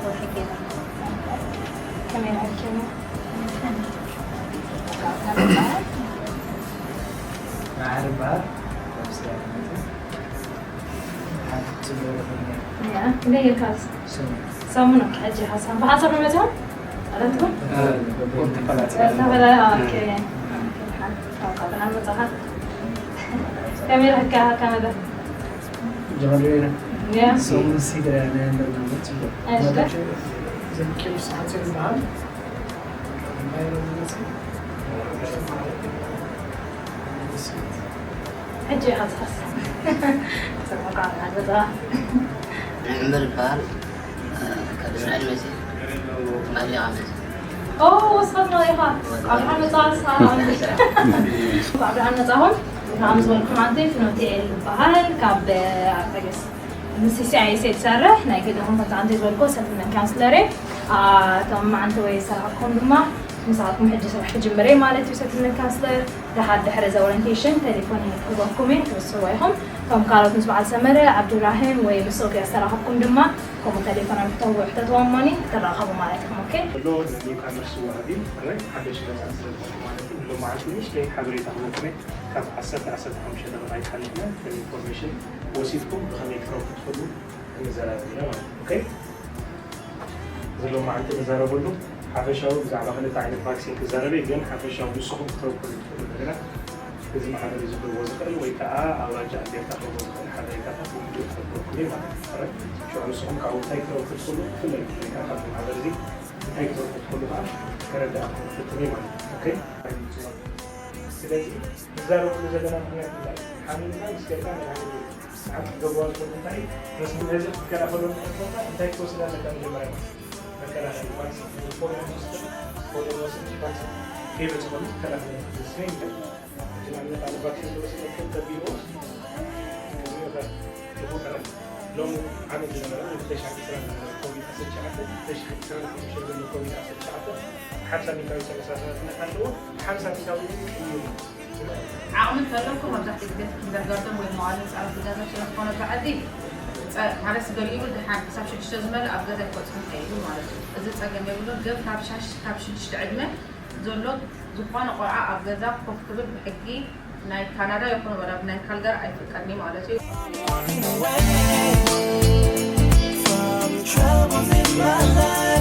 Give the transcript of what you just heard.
ወርሒ ገይረ። ከመይ ናቸው? መዓር ይበሃል። ካብ ስጋ ዝመጽእ ሓንቲ ጽቡቕ ዝኾነ ያ፣ ክንደይ ጌርካ? ሰሙን። ሰሙን። ሕጂ ሓሳብ ብሓሳብ ነው መጽኦም? ኣረትኩም? ተፈላለየ። ተፈላለየ። ኦኬ። ካብ ብርሃን መጻኻ? ከመይ ረኽብካ? ከመይ ዶ? ጀመሪያ ያ። ሰሙን ሲድራ ናይ በርናመት ጽቡቕ። እሺ። ዘምኪሉ ሰዓት ይበሃል። ሕጂ ኢኻ ትኸስ። ጽቡቕ ዓመት መጻኻ። ንዕምር ይበሃል። ካብ እስራኤል መፅእ፣ ትማሊ ኢኻ መፅእ። ኦ፣ ወስኻት ማለት ኢኻ። ካብ ብርሃን መጻኻ። ካብ ብርሃን መጻኹም። ከም ዝበልኩም ኣንተ ፍኖተ ኤል ይበሃል። ካብ ኣገስ ምስ ሲሲኣይኤስ ትሰርሕ ናይ ገዛኹም ከምቲ ኣንተ ዝበልኮ ሰትልመንት ካውንስለር እየ። እቶም መዓንቲ ወይ ዝሰራሕኩም ድማ ምሳኹም ሕጂ ስራሕ ክጅምር እየ ማለት እዩ። ሰትልመንት ካውንስለር ደሓር ድሕሪ ዘ ኦሪንቴሽን ቴሌፎን ክህበኩም እየ፣ ትወስዎ ኢኹም። እቶም ካልኦት ምስ በዓል ሰመረ፣ ዓብዱራሂም ወይ ብሶፊያ ዝተራኸብኩም ድማ ከምኡ ቴሌፎን ኣብ ሕተትዎም እሞኒ ክትራኸቡ ማለት ኢኹም። ኦኬ። ዘሎ ንኒውካመርስ ወሃቢ ጥራይ ሓደሽ መፅኣ ስለ ዝኾነ ማለት እዩ። ሎማዓንቲ ንእሽተይ ሓበሬታ ክህበኩም እየ። ካብ ዓሰርተ ዓሰርተ ሓሙሽተ ደቂቕ ኣይትሓልፍን ከም ኢንፎርሜሽን ወሲድኩም ብኸመይ ክረኽቡ ትኽእሉ ክንዘራረብ ኢና ማለት እዩ። ኦኬ? እዚ ሎማዓንቲ ንዛረበሉ ሓፈሻዊ ብዛዕባ ክልተ ዓይነት ቫክሲን ክዛረብ እየ፣ ግን ሓፈሻዊ ንስኹም ክትረኽቡ ትኽእሉ ነገራት እዚ ማሕበር እዩ ዝህልዎ ዝኽእል ወይ ከዓ ኣውራጃ ኣልቤርታ ክህልዎ ዝኽእል ሓበሬታታት ብሙሉእ ክነግረኩም እየ ማለት እዩ። ሕራይ? ሽዑ ንስኹም ካብኡ እንታይ ክትረኽቡ ትኽእሉ ብፍላይ ብፍላይ ከዓ ካብዚ ማሕበር እዚ እንታይ ክትረኽቡ ትኽእሉ ከዓ ከረድኣኩም ክፍትን እየ ማለት እዩ። ኦኬ? ስለዚ ንዛረበሉ ዘለና ምኽንያት እንታይ እዩ? ሓሚምካ ምስ ከድካ መድሃኒት የለን። ሰዓት ክትገብሮ ትኽእል እንታይ እዩ? ነዚ ነዚ ክትከላኸሎ ትኽእል እንታይ ክትወስድ ኣለካ? መጀመርያ ማለት መከላኸሊ ቫክሲን፣ ፖሊዮ ትወስድ፣ ፖሊዮ ትወስድ፣ ቫክሲን ከይበፅሐሉ ትከላኸል ትኽእል። ስሜ እንታይ እዩ? ሕጂ ንኣብነት ኣነ ቫክሲን ዝወሰደ ክልተ ቢሮ እዚ ነገር ይቑጠር። ሎሚ ዓመት ዝነበረ ክልተ ሺሕ ዕስራን ዝነበረ ኮቪድ ዓሰርተ ትሽዓተ፣ ክልተ ሺሕ ዕስራን ሓሙሽተን ዘሎ ኮቪድ ዓሰርተ ትሽዓተ ሓምሳ ሚእታዊት ተመሳሳልነት ኣለዎ። ሓምሳ ሚእታዊት ቅይሩ ዓቕሚ እንተለኩም መብዛሕትኡ ግዜ እቲ ኪንደርጋርተን ወይ መዋእለ ህፃናት ዝገንዘብ ስለ ዝኾነ በዓዲ ማለት ገሊኡ ደሓን ክሳብ ሽዱሽተ ዝመልእ ኣብ ገዛ ይኮፅም ከይዱ ማለት እዩ። እዚ ፀገም የብሉን። ግን ካብ ሻሽ ካብ ሽዱሽተ ዕድመ ዘሎ ዝኾነ ቆልዓ ኣብ ገዛ ኮፍ ክብል ብሕጊ ናይ ካናዳ ይኹን ወላ ብናይ ካልጋር ኣይፍቀድን እዩ ማለት እዩ። Troubles in my life.